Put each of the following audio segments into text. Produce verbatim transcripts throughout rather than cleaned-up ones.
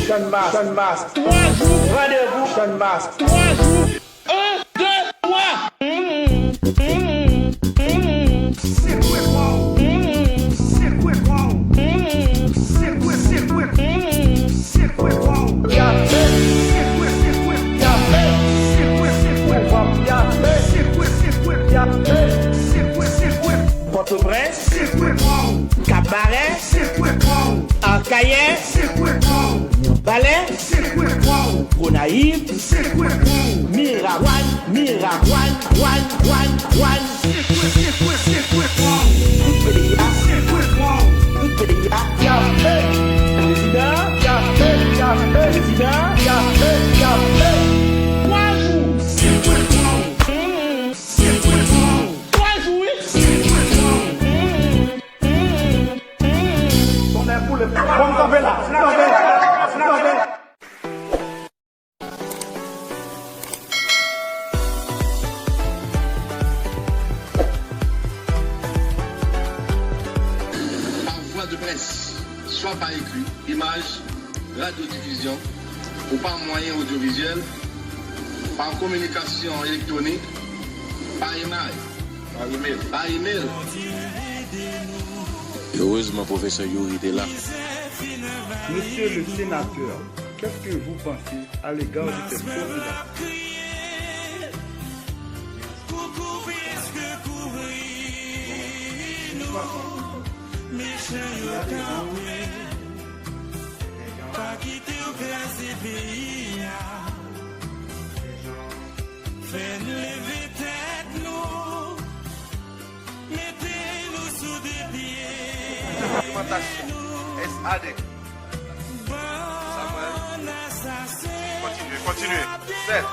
Channmas, Channmas, twa jou, randevou, Channmas, twa jou. Un, deux, trois. Sekwe kò w. Sekwe kò w. Sekwe, sekwe, sekwe kò w. Sekwe, sekwe, sekwe. Sekwe, sekwe, sekwe. Sekwe, sekwe, sekwe. Pòtoprens. Sekwe kò w. Kabarè. Sekwe kò w. Akayè. Sekwe kò w. Balè. Sekwe kò w. Gonayiv. Sekwe kò w. Miragwàn, Miragwàn, gwàn, gwàn, gwàn. Sekwe, sekwe, sekwe kò w. Tout peyi a. Sekwe kò w. Tout peyi a. Yape. Prezidan. Yape, yape. Prezidan. Yape, yape. Twa jou. Sekwe kò w. Sekwe kò w. Twa jou, wi. Sekwe kò w. Tonnè boule. Bon, m kanpe la. M kanpe la. M kanpe la. Par voie de presse, soit par écrit, image, radyo difizyon, ou pa mwayen odyovizyèl, pa kominikasyon elektwonik, pa imèl. Pa imèl. Pa imèl. Erezman, pwofesè Youri te la. Monsieur le sénateur, qu'est-ce que vous pensez à l'égard de cette population? Mechan yo kanpe, pa kite yo kraze peyi a. Fè n leve tèt nou, mete nou sou de pye. Alimantasyon, S A D. Samuel. Kontinye, kontinye. Sèt.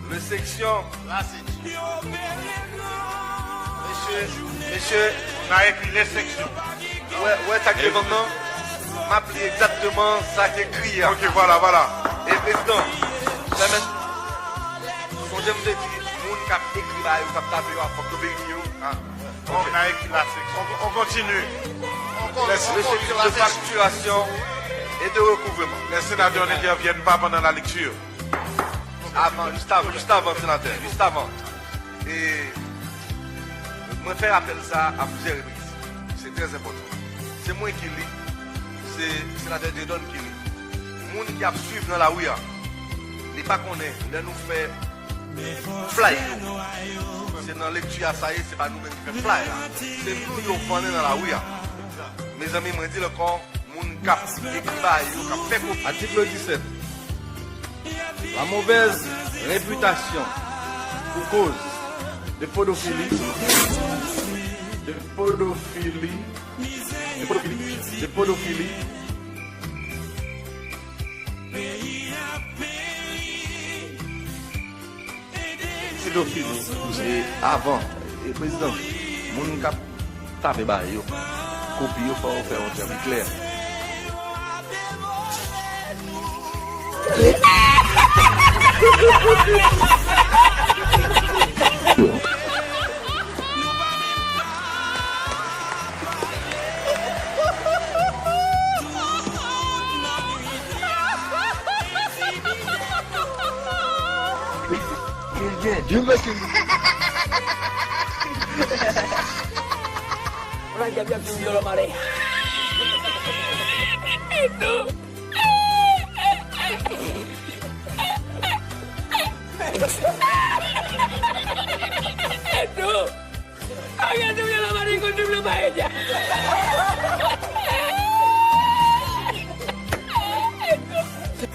Le seksyon. Mesye, mesye. N a ekri le seksyon. Wè, wè sa k devan m nan. M ap li egzakteman sa k ekri a. Ok, vwala, vwala. E prezidan, pèmèt, sonje m te di, moun k ap ekri bagay yo, k ap tape yo a, fòk yo verifye yo. Ah, ok. On, on continue. On, on continue. Le seksyon de faktirasyon e de rekouvreman. Les sénateurs n'interviennent pas pendant la lecture. Avan, jis avan, jis avan, senatè, jis avan. E mwen fè rapèl sa a plizyè repriz. Se trè enpòtan. Se mwen ki li, se senatè Dieudonne ki li. Moun ki ap swiv nan lari a, li pa konnen lè nou fè flay yo. Se nan lekti a sa ye, se pa nou menm ki fè flay la. Se moun yo vannen nan lari a. Mezanmi, mwen di l ankò, moun k ap ekri bagay yo, k ap fè kopi. Atik disèt. La mauvaise réputation pour cause de pédophilie, de pédophilie, de pédophilie, de pédophilie. Pedofili, e avan, e prezidan, moun k ap tape bagay yo, kopi yo, fò yo fè yon tèm klè.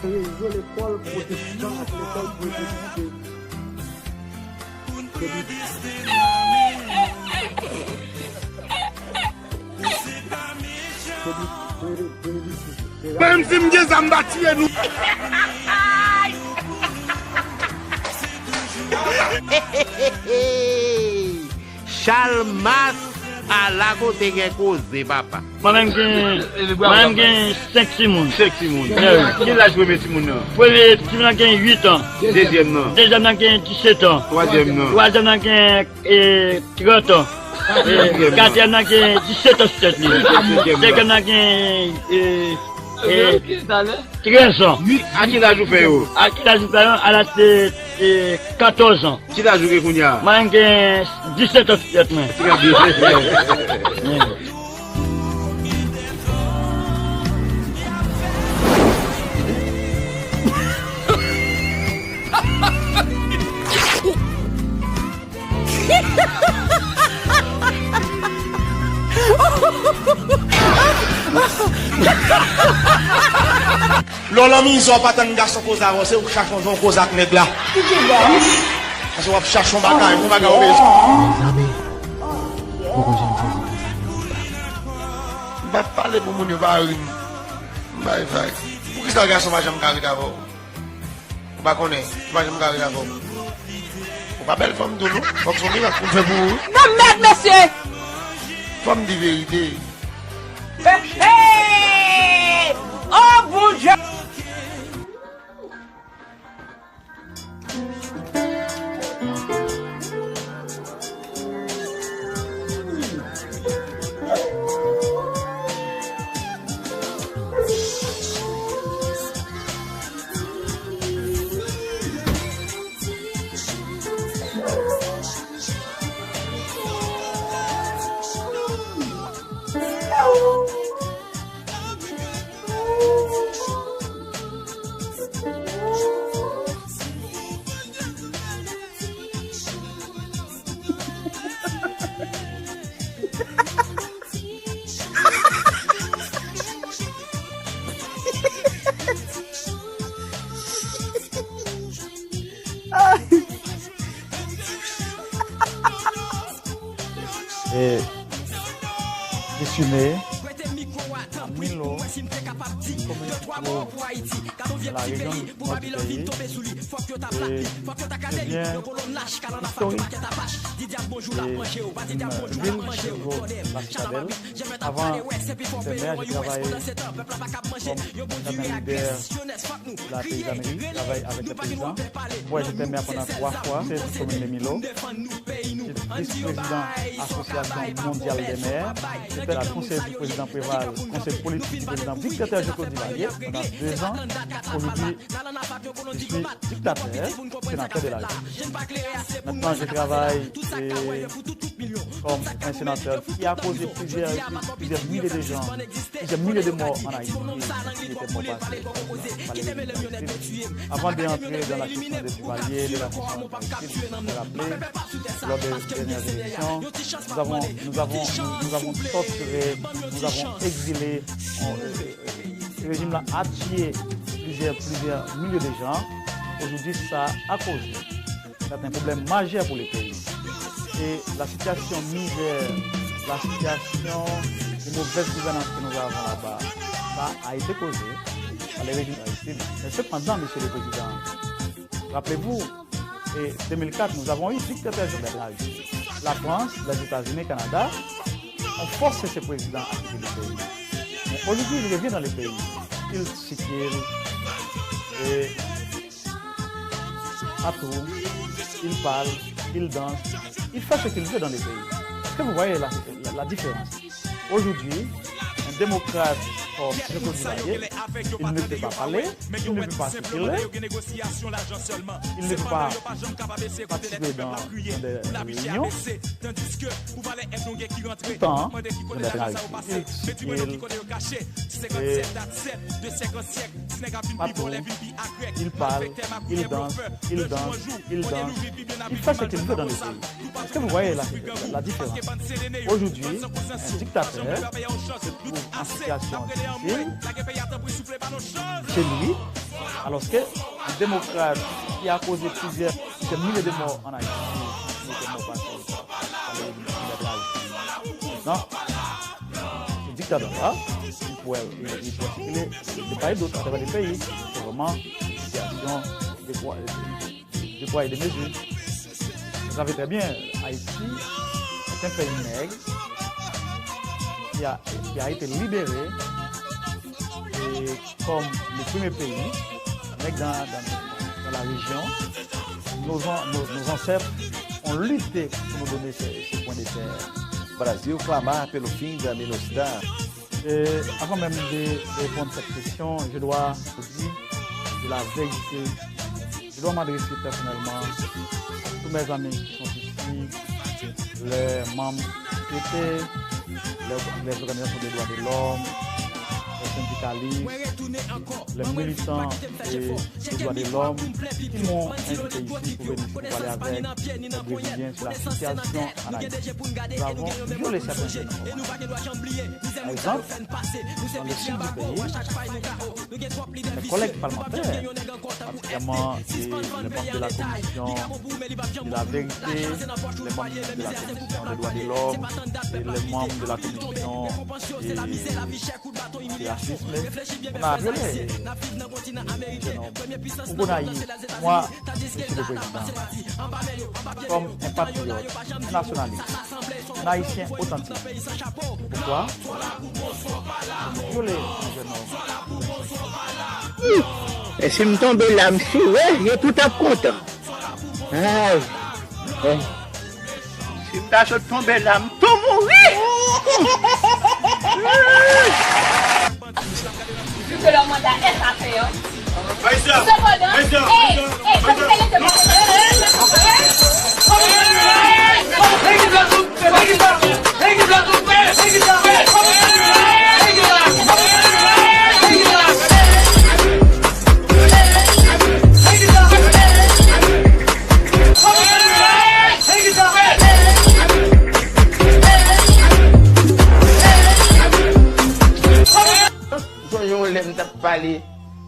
Rezo lekòl pwotestan ak lekòl pwotestan. Menm si m gen zam, m pa tiye nou. Chalmas, ala kote gen koze, papa. Mwen menm gen, mwen menm gen senk timoun. Senk timoun. Ki laj premye timoun nan? Premye timoun nan gen uit an. Dezyèm nan? Dezyèm nan gen disèt an. Twazyèm nan? Twazyèm nan gen, e, trant an. E, katriyèm nan gen disèt an sou tèt li. Senkyèm nan gen, e, E, trèz an. A ki laj ou fè yo? A ki laj ou fè yo? A laj de, de katòz an. Ki laj ou gen kounye a? Mwen gen disèt an sou tèt mwen. Lè w nan mizè, w pa tann gason koze avè w, se ou k chache yon jan w koze ak nèg la. Paske w ap chache yon bagay, yon bagay w bezwen. Mezanmi, poko janm fè sa. M p ap pale pou moun yo pa ri m. M bay vag. Poukisa gason pa janm ka ret avè w? Ou pa konnen, ou pa janm ka ret avè w. Ou pa bèl fanm tou non. Fòk se yon mirak pou m fè pou ou. Nan mèd, mesye! Fò m di verite. Hey, hey! Oh, Bondye! E, Destiné, Milo, Dominique Pro, la région nord du pays. E, ebyen, istorik, e, vil Chicago, la Citadelle. Avant d'être maire, j'ai travaillé comme éternel leader de la paysannerie, travail avec les paysans. Ouais, j'étais maire pendant trois fois, c'est commune de Milo. J'étais vice-président Association mondiale des maires. J'étais la conseiller du président Préval, conseiller politique du président dictateur Jean-Claude Duvalier pendant deux ans. Aujourd'hui, je suis dictateur, sénateur de la République. Maintenant, je travaille, euh, comme un sénateur qui a causé plusieurs, plusieurs milliers de gens, plusieurs milliers de morts en Haïti, qui étaient morts par, par les régimes d'Aristide. Avant d'entrer dans la question de Duvalier, de la question d'Aristide, je me rappelle, lors des dernières élections, nous avons, nous avons, nous, nous avons torturé, nous avons exilé, on, euh, euh, le régime-là a tué plusieurs, plusieurs milliers de gens. Aujourd'hui, ça a causé, c'est un problème majeur pour le pays. Et la situation misère, la situation de mauvaise gouvernance que nous avons là-bas, ça a été causé par le régime d'Aristide. Mais cependant, Monsieur le Président, rappelez-vous, en deux mille quatre, nous avons eu dictateur Jovenel Moïse. La France, les États-Unis, Canada ont forcé ce président à quitter le pays. Mais aujourd'hui, il revient dans le pays. Il circule et partout, il parle, il danse, il fait ce qu'il veut dans le pays. Est-ce que vous voyez la, la, la différence? Aujourd'hui, un démocrate comme Jean-Claude Duvalier, il ne peut pas parler, il ne peut pas circuler, il ne peut pas participer dans, dans des réunions. Pourtant, Jean-Claude Duvalier, il circule, et partout, il parle, il danse, il danse, il fait ce qu'il veut dans le pays. Est-ce que vous voyez la, la, la différence? Aujourd'hui, un dictateur se trouve en situation difficile chez lui, alors qu'un démocrate qui a causé plusieurs, plusieurs milliers de morts en Haïti, qui étaient morts par, par les régimes d'Aristide. Non. Ce dictateur-là, il pourrait, il, il pourrait circuler de part et d'autre à travers le pays. C'est vraiment une situation de poids, de, de poids et de mesure. Vous savez très bien, Haïti est un pays nègre qui a, qui a été libéré et comme le premier pays, nèg dans, dans, dans la région, nos an-, nos, nos ancêtres ont lutté pour nous donner ce, ce coin de terre. Brasil clama pelo fim da menos da. Et avant même de répondre à cette question, je dois vous dire de la vérité. Je dois m'adresser personnellement à tous mes amis qui sont ici, les membres qui étaient, les, les organisations des droits de l'homme, les syndicalistes, les militants et des droits de l'homme qui m'ont invité ici pour venir ici pour parler avec les Brésilien sur la situation en Haïti. Nous avons violé certains éléments. Par exemple, dans le sud du pays, mes collègues parlementaires, particulièrement les membres de la commission de la vérité, les membres de la commission des droits de l'homme, et les membres de la commission de, de racisme, on a violé. Pour Gonaïves, moi, Mesye le Prezidan, kòm yon patriyòt, yon nasyonalis, yon Ayisyen otantik, poukwa nou vyole yon jèn nonm? E si m tonbe la, m sire, yo tout ap kontan. Ay, ay. Si m ta sot tonbe la, m tou mouri! Jusque leur mandat est à faire. Cependant, hey, hey, ça fait longtemps. Sonje yon lè m t ap pale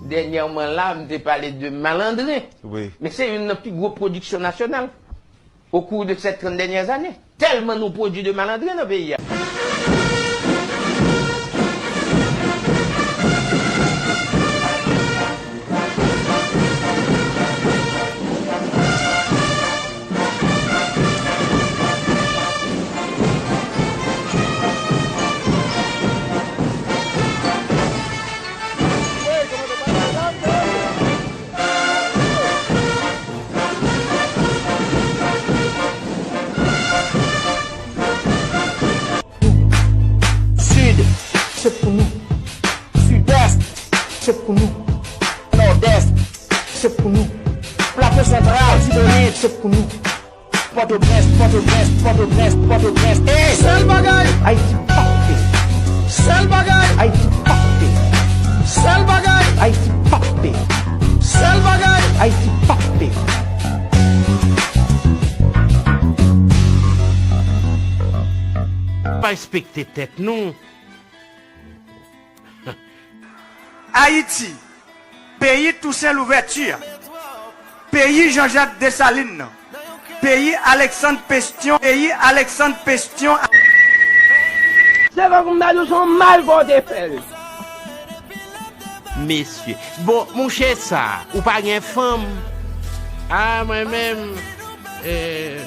dènyèman la, m te pale de Malandren. Wi. Men se youn nan pi gwo pwodiksyon nasyonal au cours de ces trente dernières années. Tèlman nou pwodui de malandren nan peyi a. Sid, se pou nou. Sidès, se pou nou. Nòdès, se pou nou. Plato Santral, Latibonit, se pou nou. Pòtoprens, Pòtoprens, Pòtoprens, Pòtoprens. Ey! Sèl bagay! Ayiti p ap peri. Sèl bagay! Ayiti p ap peri. Sèl bagay! Ayiti p ap peri. Sèl bagay! Ayiti p ap peri. Pa respekte tèt nou. Ayiti, peyi Tousen Louvèti a, peyi Jean-Jacques Dessalines nan, peyi Alexandre Pétion, peyi Alexandre Pétion. Se tankou m ta di w se yon mal ke w te fè l. Mesye. Bon, monchè sa, ou pa gen fanm. Ah, mwen menm, euh,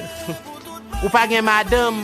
ou pa gen madanm.